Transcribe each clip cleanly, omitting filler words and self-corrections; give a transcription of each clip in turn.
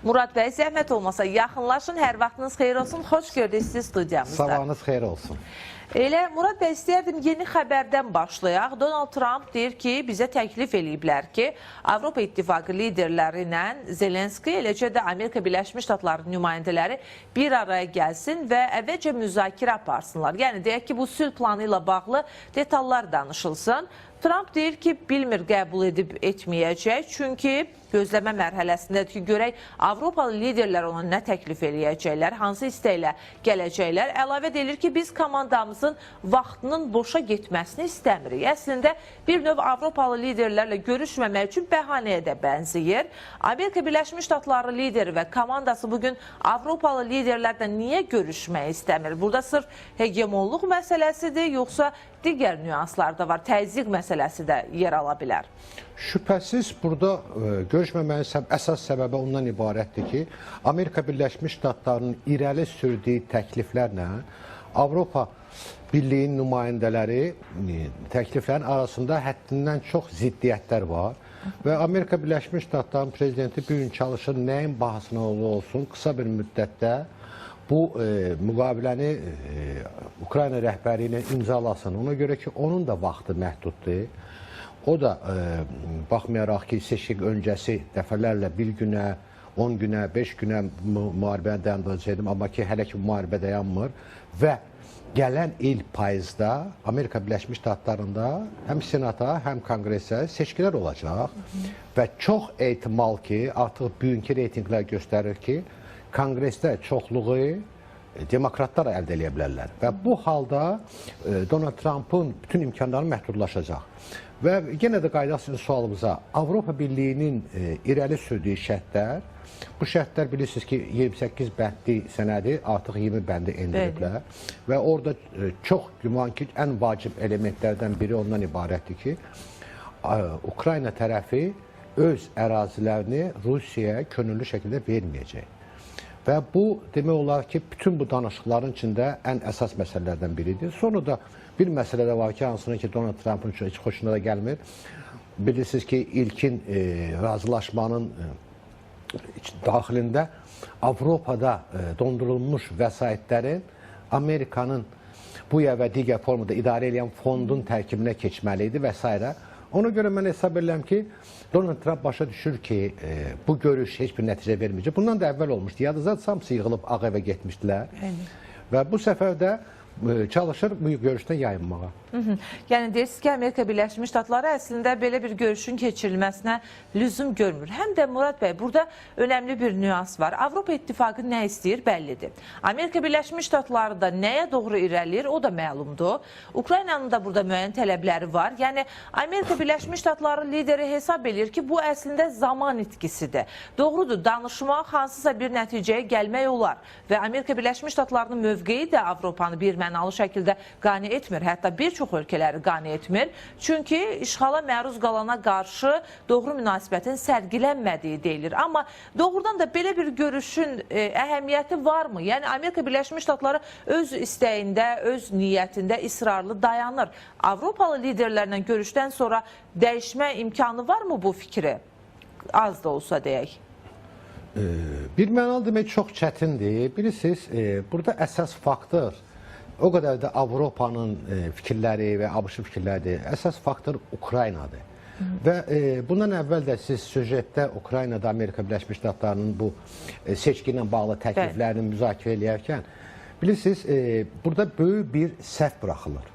Murad bəy, zəhmət olmasa yaxınlaşın, hər vaxtınız xeyir olsun. Xoş gördük sizi studiyamızda. Sabahınız xeyir olsun. Elə Murad bəy, istəyərdim yeni xəbərdən başlayaq. Donald Trump deyir ki, bizə təklif eləyiblər ki, Avropa İttifaqı liderləri ilə Zelenski, eləcə də Amerika Birləşmiş Ştatlarının nümayəndələri bir araya gəlsin və əvvəlcə müzakirə aparsınlar. Yəni deyək ki, bu sülh planı ilə bağlı detallar danışılsın. Trump deyir ki, bilmir qəbul edib etməyəcək, çünki gözləmə mərhələsindədir ki, görək Avropalı liderlər ona nə təklif eləyəcəklər, hansı istəklə gələcəklər. Əlavə edilir ki, biz komandamızın vaxtının boşa getməsini istəmirik. Əslində, bir növ Avropalı liderlərlə görüşməmək üçün bəhanəyə də bənzəyir. Amerika Birləşmiş Ştatları lideri və komandası bugün Avropalı liderlərlə niyə görüşmək istəmir? Burada sırf hegemonluq məsələsidir, yoxsa digər nüanslar da var, təzyiq məsələsi də yer ala bilər. Şübhəsiz burada görüşməməyin əsas səbəbi ondan ibarətdir ki, Amerika Birləşmiş Ştatlarının irəli sürdüyü təkliflərlə Avropa Birliyinin nümayəndələri təkliflərin arasında həddindən çox ziddiyyətlər var və Amerika Birləşmiş Ştatlarının prezidenti bu gün çalışır nəyin bahasına olsun qısa bir müddətdə bu müqaviləni Ukrayna rəhbəri ilə imzalasın. Ona görə ki, onun da vaxtı məhduddur. O da baxmayaraq ki, seçki öncəsi dəfələrlə bir günə, 10 günə, 5 günə müharibəni dayandıracaqdım, amma ki, hələ ki müharibə dayanmır və gələn il payızda Amerika Birləşmiş Ştatlarında həm Senata, həm Konqresə seçkilər olacaq və çox ehtimal ki, artıq bugünkü reytinqlər göstərir ki, Konqresdə çoxluğu demokratlar əldə eləyə bilərlər və bu halda Donald Trumpın bütün imkanları məhdudlaşacaq. Və yenə də qayıdaq sizin sualımıza, Avropa Birliyinin irəli sürdüyü şərtlər, bu şərtlər bilirsiniz ki, 28 bəndli sənədi artıq 20 bəndi endiriblər və orada çox güman ki, ən vacib elementlərdən biri ondan ibarətdir ki, Ukrayna tərəfi öz ərazilərini Rusiyaya könüllü şəkildə verməyəcək. Və bu, demək olar ki, bütün bu danışıqların içində ən əsas məsələlərdən biridir. Sonra da bir məsələ də var ki, hansının ki, Donald Trumpın heç xoşuna da gəlmir. Bilirsiniz ki, ilkin razılaşmanın daxilində Avropada dondurulmuş vəsaitlərin Amerikanın bu ya və digər formada idarə edən fondun tərkibinə keçməli idi və s. Ona görə mən hesab edirəm ki, Donald Trump başa düşür ki, bu görüş heç bir nəticə verməyəcək. Bundan da əvvəl olmuşdu. Yadınızda hamısı yığılıb Ağ Evə getmişdilər. Və bu səfər də çalışır bu görüşdən yayınmağa. Yəni deyirsiniz ki, Amerika Birləşmiş Ştatları əslində belə bir görüşün keçirilməsinə lüzum görmür. Həm də Murad bəy, burada önəmli bir nüans var. Avropa İttifaqı nə istəyir bəllidir. Amerika Birləşmiş Ştatları da nəyə doğru irəliləyir, o da məlumdur. Ukraynanın da burada müəyyən tələbləri var. Yəni Amerika Birləşmiş Ştatları lideri hesab eləyir ki, bu əslində zaman itkisidir. Doğrudur, danışmaq, hansısa bir nəticəyə gəlmək olar və Amerika Birləşmiş Ştatlarının mövqeyi də Avropanı bir mənalı şəkildə qane etmir. Hətta bir çox ölkələri qane etmir. Çünki işğala məruz qalana qarşı doğru münasibətin sərgilənmədiyi deyilir. Amma doğrudan da belə bir görüşün əhəmiyyəti varmı? Yəni Amerika Birləşmiş Ştatları öz istəyində, öz niyyətində israrlı dayanır. Avropalı liderlərlə görüşdən sonra dəyişmə imkanı varmı bu fikri? Az da olsa deyək. Bir mənalı demək çox çətindir. Bilirsiniz, burada əsas faktor o qədər də Avropanın fikirləri və ABŞ fikirləridir. Əsas faktor Ukraynadır. Və bundan əvvəl də siz süjetdə Ukraynada Amerika Birləşmiş Ştatlarının bu seçki ilə bağlı təkliflərini müzakirə eləyərkən, bilirsiniz, burada böyük bir səhv buraxılır.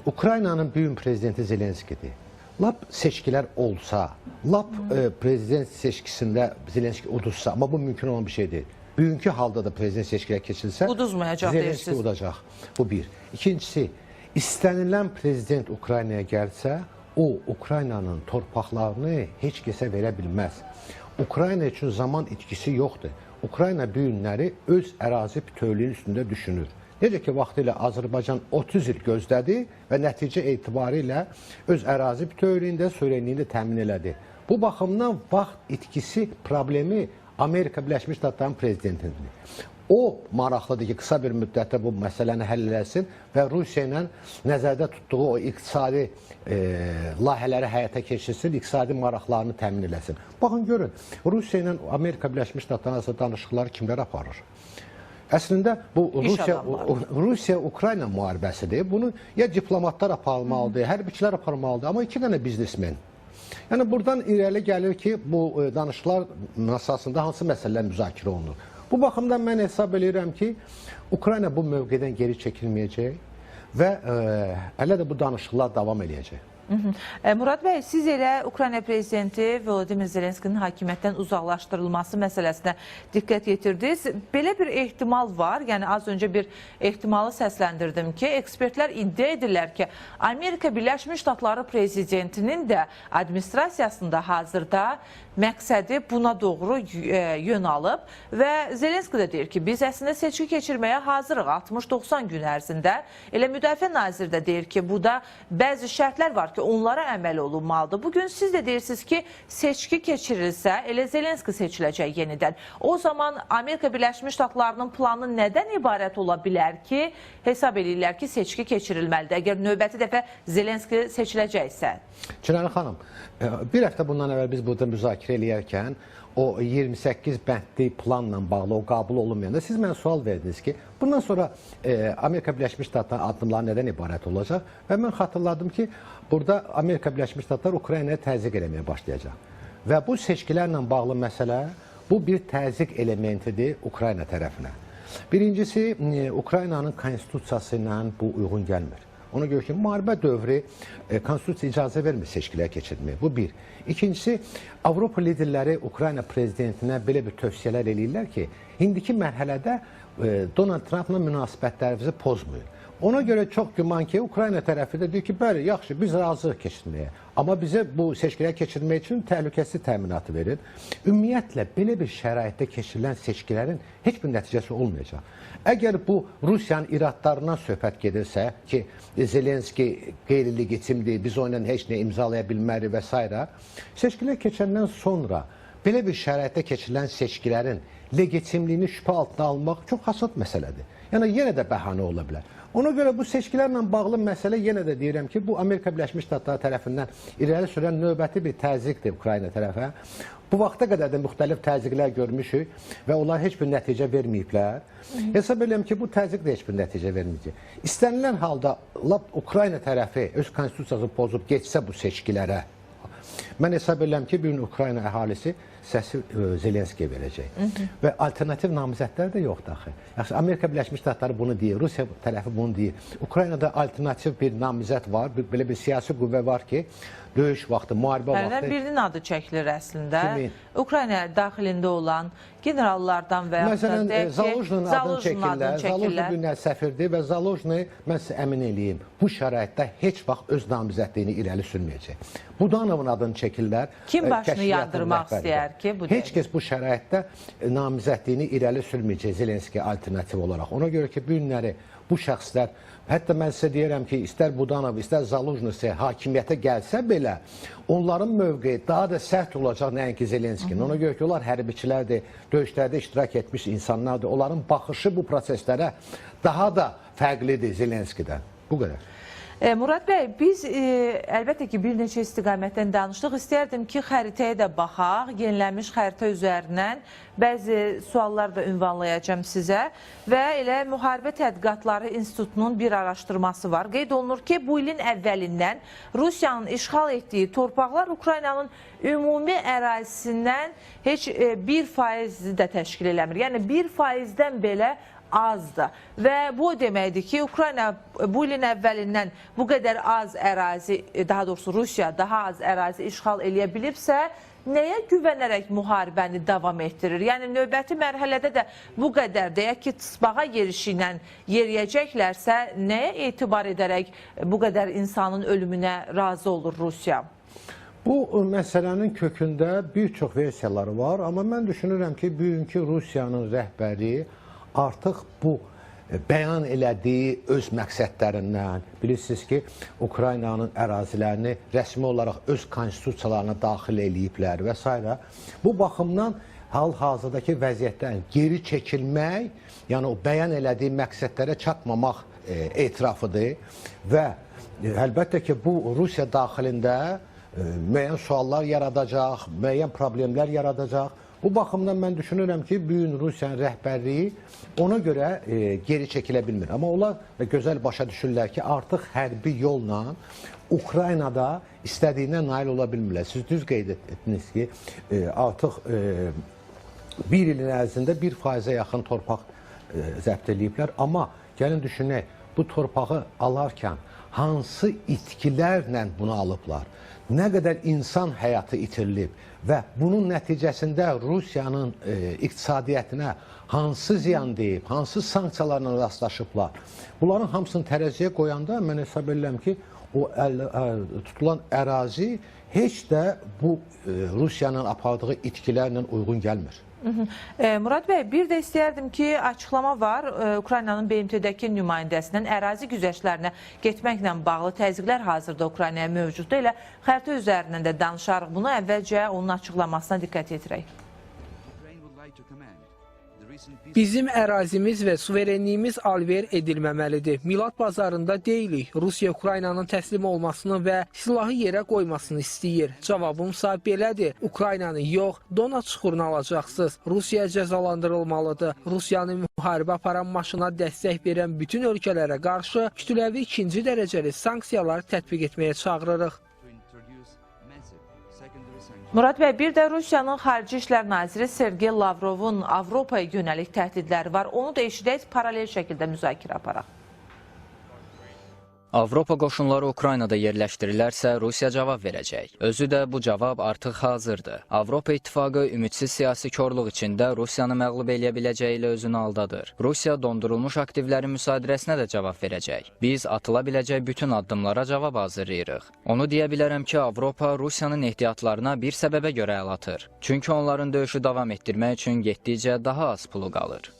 Ukraynanın böyük prezidenti Zelenskidir. Lap seçkilər olsa, lap prezident seçkisində Zelenski uduzsa, amma bu mümkün olan bir şey deyil. Bugünkü halda da prezident seçkilər keçilsə, uduzmayacaq, Zelenski udacaq. Bu bir. İkincisi, istənilən prezident Ukraynaya gəlsə, o Ukraynanın torpaqlarını heç kəsə verə bilməz. Ukrayna üçün zaman itkisi yoxdur. Ukrayna bu günləri öz ərazi bütövlüyünün üstündə düşünür. Necə ki, vaxtilə Azərbaycan 30 il gözlədi və nəticə etibarilə öz ərazi bütövlüyündə, suverenliyini də təmin elədi. Bu baxımdan vaxt itkisi problemi Amerika Birləşmiş Ştatlarının prezidentindir. O maraqlıdır ki, qısa bir müddətdə bu məsələni həll eləsin və Rusiya ilə nəzərdə tutduğu o iqtisadi layihələri həyata keçirsin, iqtisadi maraqlarını təmin eləsin. Baxın, görün, Rusiya ilə Amerika Birləşmiş Ştatları arasında danışıqları kimlər aparır? Əslində bu Rusiya-Ukrayna müharibəsidir. Bunu ya diplomatlar aparmalıdır, hərbiçilər aparmalıdır, amma iki dənə biznesmen. Yəni buradan irəli gəlir ki, bu danışıqlar əsasında hansı məsələlər müzakirə olunur. Bu baxımdan mən hesab eləyirəm ki, Ukrayna bu mövqedən geri çəkilməyəcək və hələ də bu danışıqlar davam eləyəcək. Murad bəy, siz elə Ukrayna prezidenti Volodimir Zelenskinin hakimiyyətdən uzaqlaşdırılması məsələsinə diqqət yetirdiniz. Belə bir ehtimal var, yəni az öncə bir ehtimalı səsləndirdim ki, ekspertlər iddia edirlər ki, Amerika Birləşmiş Ştatları prezidentinin də administrasiyasında hazırda məqsədi buna doğru yön alıb və Zelenski də deyir ki, biz əslində seçki keçirməyə hazırıq 60-90 gün ərzində. Elə Müdafiə naziri də deyir ki, bu da bəzi şərtlər var ki, onlara əməl olunmalıdır. Bugün siz də deyirsiniz ki, seçki keçirilsə, elə Zelenski seçiləcək yenidən. O zaman Amerika Birləşmiş Ştatlarının planı nədən ibarət ola bilər ki, hesab eləyirlər ki, seçki keçirilməlidir, əgər növbəti dəfə Zelenski seçiləcəksə? Çinarə xanım, bir həftə bundan əvvəl biz burada müzakirə eləyərkən o 28 bəndli planla bağlı, o qəbul olunmayanda siz mənə sual verdiniz ki, bundan sonra Amerika Birləşmiş Ştatlarının addımları nədən ibarət olacaq? Və mən xatırladım ki, burada Amerika Birləşmiş Ştatları Ukraynaya təzyiq eləməyə başlayacaq. Və bu seçkilərlə bağlı məsələ, bu bir təzyiq elementidir Ukrayna tərəfinə. Birincisi, Ukraynanın konstitusiyası ilə bu uyğun gəlmir. Ona görə ki, müharibə dövrü konstitusiya icazə vermir seçkilər keçirməyə. Bu bir. İkincisi, Avropa liderləri Ukrayna prezidentinə belə bir tövsiyələr eləyirlər ki, indiki mərhələdə Donald Trumpla münasibətlərinizi pozmayın. Ona görə çox güman ki, Ukrayna tərəfi də deyir ki, bəli, yaxşı, biz razıyıq keçirməyə. Amma bizə bu seçkilər keçirmək üçün təhlükəsizlik təminatı verin. Ümumiyyətlə, belə bir şəraitdə keçirilən seçkilərin heç bir nəticəsi olmayacaq. Əgər bu Rusiyanın iradlarından söhbət gedirsə ki, Zelenski qeyri-legitimdir, biz onunla heç nə imzalaya bilmərik və s. Seçkilər keçəndən sonra belə bir şəraitdə keçirilən seçkilərin legitimliyini şübhə altına almaq çox hassas məsələdir. Yəni, yenə də bəhanə ola bilər. Ona görə bu seçkilərlə bağlı məsələ yenə də deyirəm ki, bu Amerika Birləşmiş Ştatları tərəfindən irəli sürən növbəti bir təzyiqdir Ukrayna tərəfə. Bu vaxta qədər də müxtəlif təzyiqlər görmüşük və onlar heç bir nəticə verməyiblər. Hesab edirəm ki, bu təzyiq də heç bir nəticə verməyəcək. İstənilən halda lap Ukrayna tərəfi öz konstitusiyasını pozub geçsə bu seçkilərə, mən hesab edirəm ki, bir gün Ukrayna əhalisi səsi Zelenskiyə verəcək. Və alternativ namizədlər də yoxdur axı. Yaxşı, Amerika Birləşmiş Ştatları bunu deyir, Rusiya tərəfi bunu deyir. Ukraynada alternativ bir namizəd var, belə bir siyasi qüvvə var ki, döyüş vaxtı, müharibə vaxtı. Birinin adı çəkilir əslində. Kimin? Ukrayna daxilində olan generallardan və yaxud da məsələn, Zalujnun adını çəkirlər. Zalujnu bir günlər səfirdir və Zalujnu, mən sizə əmin eləyim, bu şəraitdə heç vaxt öz namizədliyini irəli sürməyəcək. Budanovun adını çəkirlər. Kim başını yandırmaq istəyər ki? Bu heç kəs bu şəraitdə namizədliyini irəli sürməyəcək Zelenski alternativ olaraq. Ona görə ki, bu günləri bu şəxslər, hətta mən sizə deyirəm ki, istər Budanov, istər Zalujnu hakimiyyətə gəlsə belə, onların mövqeyi daha da sərt olacaq nəinki Zelenskinin. Ona görə ki, onlar hərbiçilərdir, döyüşlərdə iştirak etmiş insanlardır. Onların baxışı bu proseslərə daha da fərqlidir Zelenskidən. Bu qədər. Murad bəy, biz əlbəttə ki, bir neçə istiqamətdən danışdıq. İstəyərdim ki, xəritəyə də baxaq. Yenilənmiş xəritə üzərindən bəzi suallar da ünvanlayacağam sizə. Və elə Müharibə Tədqiqatları İnstitutunun bir araşdırması var. Qeyd olunur ki, bu ilin əvvəlindən Rusiyanın işğal etdiyi torpaqlar Ukraynanın ümumi ərazisindən heç 1% də təşkil eləmir. Yəni 1%-dən belə azdır. Və bu deməkdir ki, Ukrayna bu ilin əvvəlindən bu qədər az ərazi, daha doğrusu Rusiya daha az ərazi işğal eləyə bilibsə, nəyə güvənərək müharibəni davam etdirir? Yəni növbəti mərhələdə də bu qədər, deyək ki, tısbağa yerişi ilə yeriyəcəklərsə, nəyə etibar edərək bu qədər insanın ölümünə razı olur Rusiya? Bu məsələnin kökündə bir çox versiyaları var, amma mən düşünürəm ki, bugünkü Rusiyanın rəhbəri artıq bu bəyan elədiyi öz məqsədlərindən, bilirsiniz ki, Ukraynanın ərazilərini rəsmi olaraq öz konstitusiyalarına daxil eləyiblər və s. Bu baxımdan hal-hazırdakı vəziyyətdən geri çəkilmək, yəni o bəyan elədiyi məqsədlərə çatmamaq etirafıdır və əlbəttə ki, bu Rusiya daxilində müəyyən suallar yaradacaq, müəyyən problemlər yaradacaq. Bu baxımdan mən düşünürəm ki, bu gün Rusiyanın rəhbərliyi ona görə geri çəkilə bilmir. Amma onlar da gözəl başa düşürlər ki, artıq hərbi yolla Ukraynada istədiyinə nail ola bilmirlər. Siz düz qeyd etdiniz ki, artıq bir ilin ərzində 1%-ə yaxın torpaq zəbt eləyiblər. Amma gəlin düşünək, bu torpağı alarkən hansı itkilərlə bunu alıblar? Nə qədər insan həyatı itirilib və bunun nəticəsində Rusiyanın iqtisadiyyətinə hansı ziyan deyib, hansı sanksiyalarla rastlaşıblar? Bunların hamısını tərəziyə qoyanda mən hesab edirəm ki, o tutulan ərazi heç də bu Rusiyanın apardığı itkilərlə uyğun gəlmir. Murad bəy, bir də istəyərdim ki, açıqlama var. Ukraynanın BMT-dəki nümayəndəsindən ərazi güzəştlərinə getməklə bağlı təzyiqlər hazırda Ukraynaya mövcuddur. Elə xəritə üzərindən də danışarıq bunu. Əvvəlcə onun açıqlamasına diqqət yetirək. Bizim ərazimiz və suverenliyimiz alver edilməməlidir. Milad bazarında deyilik. Rusiya Ukraynanın təslim olmasını və silahı yerə qoymasını istəyir. Cavabımsa belədir. Ukraynanı yox, Dona çuxurunu alacaqsınız. Rusiya cəzalandırılmalıdır. Rusiyanın müharibə aparan maşına dəstək verən bütün ölkələrə qarşı kütləvi ikinci dərəcəli sanksiyalar tətbiq etməyə çağırırıq. Murad bəy, bir də Rusiyanın Xarici İşlər Naziri Sergey Lavrovun Avropaya yönəlik təhdidləri var. Onu da eşidək, paralel şəkildə müzakirə aparaq. Avropa qoşunları Ukraynada yerləşdirilərsə, Rusiya cavab verəcək. Özü də bu cavab artıq hazırdır. Avropa İttifaqı ümidsiz siyasi korluq içində Rusiyanı məğlub eləyə biləcəyi ilə özünü aldadır. Rusiya dondurulmuş aktivlərin müsadirəsinə də cavab verəcək. Biz atıla biləcək bütün addımlara cavab hazırlayırıq. Onu deyə bilərəm ki, Avropa Rusiyanın ehtiyatlarına bir səbəbə görə əl atır. Çünki onların döyüşü davam etdirmək üçün getdikcə daha az pulu qalır.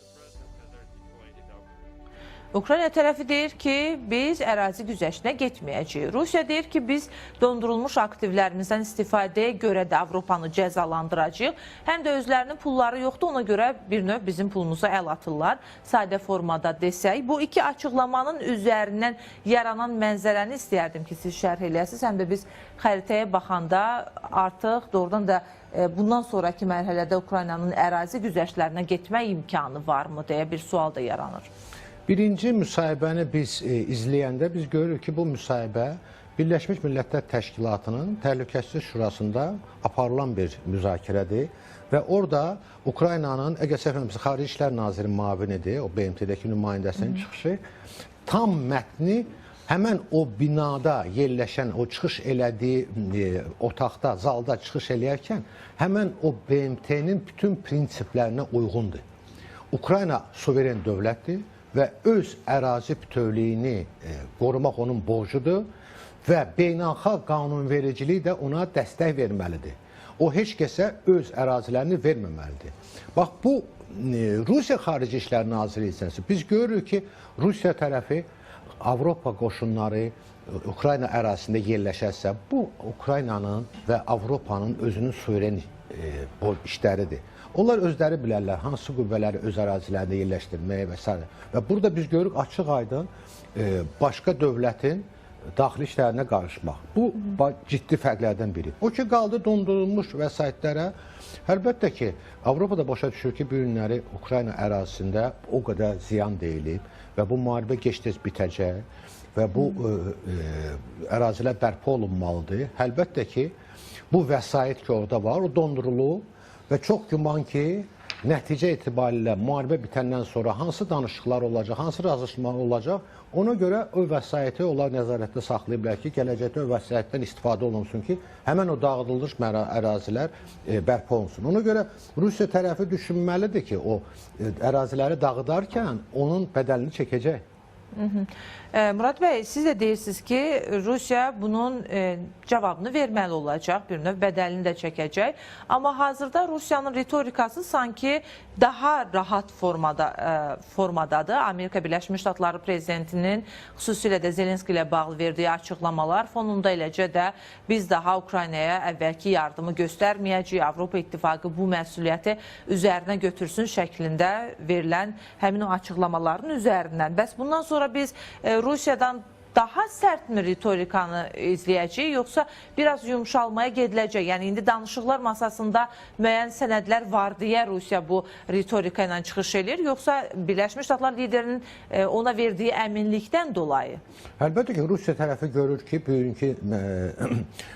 Ukrayna tərəfi deyir ki, biz ərazi güzəştinə getməyəcəyik. Rusiya deyir ki, biz dondurulmuş aktivlərimizdən istifadəyə görə də Avropanı cəzalandıracağıq. Həm də özlərinin pulları yoxdur, ona görə bir növ bizim pulumuza əl atırlar. Sadə formada desək, bu iki açıqlamanın üzərindən yaranan mənzərəni istəyərdim ki, siz şərh eləyəsiniz. Həm də biz xəritəyə baxanda artıq doğrudan da bundan sonraki mərhələdə Ukraynanın ərazi güzəştlərinə getmək imkanı varmı deyə bir sual da yaranır. Birinci müsahibəni biz izləyəndə biz görürük ki, bu müsahibə Birləşmiş Millətlər Təşkilatının Təhlükəsizlik Şurasında aparılan bir müzakirədir və orada Ukraynanın, əgər səhv etmirəmsə, Xarici İşlər Naziri müavinidir, o BMT-dəki nümayəndəsinin çıxışı, tam mətni həmən o binada yerləşən, o çıxış elədiyi otaqda, zalda çıxış eləyərkən həmən o BMT-nin bütün prinsiplərinə uyğundur. Ukrayna suveren dövlətdir və öz ərazi bütövlüyünü qorumaq onun borcudur və beynəlxalq qanunvericilik də ona dəstək verməlidir. O heç kəsə öz ərazilərini verməməlidir. Bax, bu Rusiya Xarici İşlər Naziri hissəsi. Biz görürük ki, Rusiya tərəfi Avropa qoşunları Ukrayna ərazisində yerləşərsə, bu Ukraynanın və Avropanın özünün suveren işləridir. Onlar özləri bilərlər hansı qüvvələri öz ərazilərində yerləşdirməyə və s. Və burada biz görürük açıq-aydın başqa dövlətin daxili işlərinə qarışmaq. Bu ciddi fərqlərdən biri. O ki, qaldı dondurulmuş vəsaitlərə. Əlbəttə ki, Avropada başa düşür ki, bu günləri Ukrayna ərazisində o qədər ziyan deyilib və bu müharibə gec-tez bitəcək və bu ərazilər bərpa olunmalıdır. Əlbəttə ki, bu vəsait ki orada var, o dondurulub və çox güman ki, nəticə etibarilə müharibə bitəndən sonra hansı danışıqlar olacaq, hansı razılaşmalar olacaq, ona görə o vəsaiti onlar nəzarətdə saxlayıblar ki, gələcəkdə o vəsaitdən istifadə olunsun ki, həmən o dağıdılmış ərazilər bərpa olunsun. Ona görə Rusiya tərəfi düşünməlidir ki, o əraziləri dağıdarkən onun bədəlini çəkəcək. Murad bəy, siz də deyirsiniz ki, Rusiya bunun cavabını verməli olacaq, bir növ bədəlini də çəkəcək. Amma hazırda Rusiyanın ritorikası sanki daha rahat formadadır. Amerika Birləşmiş Ştatları prezidentinin xüsusilə də Zelenski ilə bağlı verdiyi açıqlamalar fonunda, eləcə də biz daha Ukraynaya əvvəlki yardımı göstərməyəcəyik, Avropa İttifaqı bu məsuliyyəti üzərinə götürsün şəklində verilən həmin o açıqlamaların üzərindən. Bəs bundan sonra biz Rusiyadan daha sərtmi ritorikanı izləyəcəyik, yoxsa biraz yumşalmaya gediləcək? Yəni indi danışıqlar masasında müəyyən sənədlər var deyə Rusiya bu ritorika ilə çıxış eləyir, yoxsa Birləşmiş Ştatlar liderinin ona verdiyi əminlikdən dolayı? Əlbəttə ki, Rusiya tərəfi görür ki, bugünkü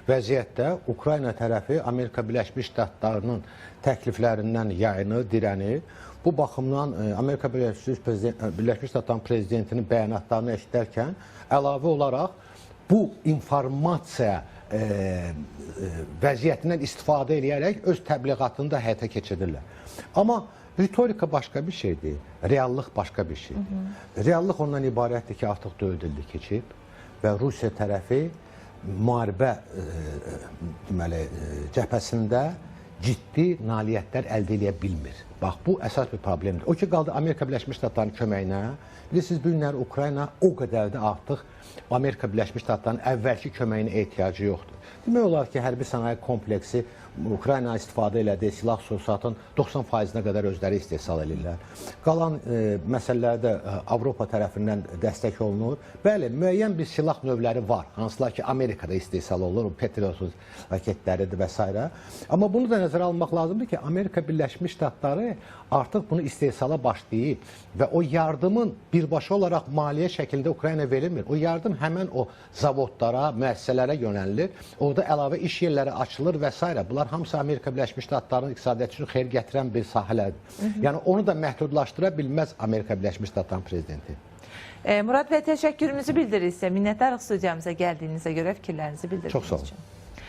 vəziyyətdə Ukrayna tərəfi Amerika Birləşmiş Ştatlarının təkliflərindən yayınır, dirənir. Bu baxımdan Amerika Birləşmiş Ştatlarının prezidentinin bəyanatlarını eşidərkən əlavə olaraq bu informasiya vəziyyətindən istifadə eləyərək öz təbliğatını da həyata keçirirlər. Amma ritorika başqa bir şeydir, reallıq başqa bir şeydir. Reallıq ondan ibarətdir ki, artıq 4 ildir keçib və Rusiya tərəfi müharibə deməli, cəbhəsində ciddi nailiyyətlər əldə eləyə bilmir. Bax, bu əsas bir problemdir. O ki, qaldı Amerika Birləşmiş Ştatlarının köməyinə. Bilirsiniz, bu günlər Ukrayna o qədər də artıq Amerika Birləşmiş Ştatlarının əvvəlki köməyinə ehtiyacı yoxdur. Demək olar ki, hərbi sənaye kompleksi Ukrayna istifadə elədiyi silah sursatın 90%-nə qədər özləri istehsal edirlər. Qalan məsələlərdə Avropa tərəfindən dəstək olunur. Bəli, müəyyən bir silah növləri var, hansılar ki, Amerikada istehsal olunur, Patriot raketləridir və s. Amma bunu da nəzərə almaq lazımdır ki, Amerika Birləşmiş Ştatları artıq bunu istehsala başlayıb və o yardımın birbaşa olaraq maliyyə şəklində Ukrayna verilmir. O yardım həmən o zavodlara, müəssisələrə yönəlilir. Orada əlavə iş yerləri açılır və s. Bunlar hamısı Amerika Birləşmiş Ştatlarının iqtisadiyyatı üçün xeyir gətirən bir sahələrdir. Yəni onu da məhdudlaşdıra bilməz Amerika Birləşmiş Ştatlarının prezidenti. Murad bəy, təşəkkürümüzü bildiririk sizə. Minnətdarıq studiyamıza gəldiyinizə görə, fikirlərinizi bildirdiyiniz Çox sağ olun. üçün.